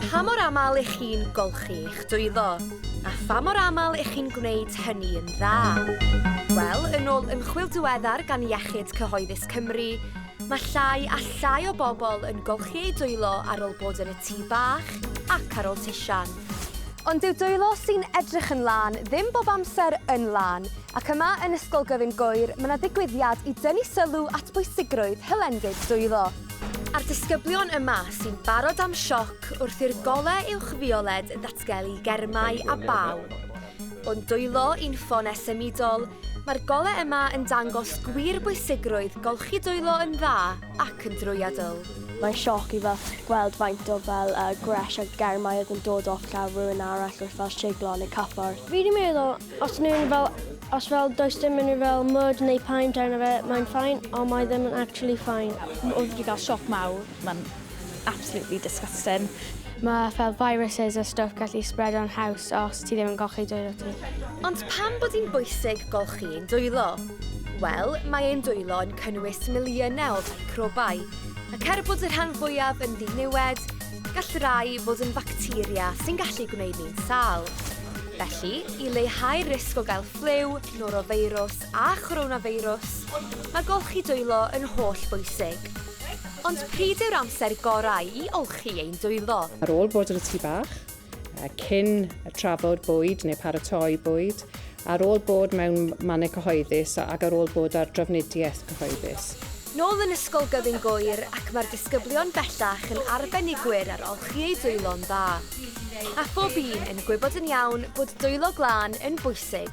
Pa mor aml ych chi'n golchi eich dwylo? A pha mor aml ych chi'n gwneud hynny yn dda? Wel, yn ôl ymchwil diweddar gan Iechyd Cyhoeddus Cymru, mae llai a llai o bobl yn golchi eu dwylo ar ôl bod yn y tŷ bach ac ar ôl tisian. Ond dyw dwylo sy'n edrych yn lân ddim bob amser yn lân, ac yma yn Ysgol Gyfun Gŵyr mae 'na ddigwyddiad i dynnu sylw at bwysigrwydd hylendid dwylo. A'r disgyblion yma sy'n barod am sioc wrth i'r golau uwchfioled ddatgelu germau a baw. O'n dwylo i'n ffonau symudol, mae'r golau yma yn dangos gwir bwysigrwydd golchi dwylo yn dda ac yn drwyadl. Mae'n sioc i fel gweld faint o fel uh, gwres a germau oedd yn dod off llaw rhywun arall wrth fel siglo neu cyffordd. Fi wedi meddwl, os nhw'n fel, os fel does dim unrhyw fel mud neu paent arno fe, mae'n fine, ond mae ddim yn actually fine. Oedd wedi cael sioc mawr, mae'n absolutely disgusting. Mae fel viruses a stwff gallu spread o'n haws os ti ddim yn golchi dwylo ti. Ond pam bod hi'n bwysig golchi ein dwylo? Wel, mae ein dwylo yn cynnwys miliynau o ficrobau, ac er bod y rhan fwyaf yn ddiniwed, gall rai fod yn facteria sy'n gallu gwneud ni'n sâl. Felly, i leihau'r risg o gael ffliw, norofeirws a choronafeirws, mae golchi dwylo yn holl bwysig. Ond pryd yw'r amser gorau i olchi ein dwylo? Ar ôl bod yn y tŷ bach, cyn trafod bwyd neu paratoi bwyd, ar ôl bod mewn mannau cyhoeddus ac ar ôl bod ar drafnidiaeth cyhoeddus. Nôl yn Ysgol Gyfun Gŵyr ac mae'r disgyblion bellach yn arbenigwyr ar olchi eu dwylo'n dda. A phob un yn gwybod yn iawn bod dwylo glân yn bwysig.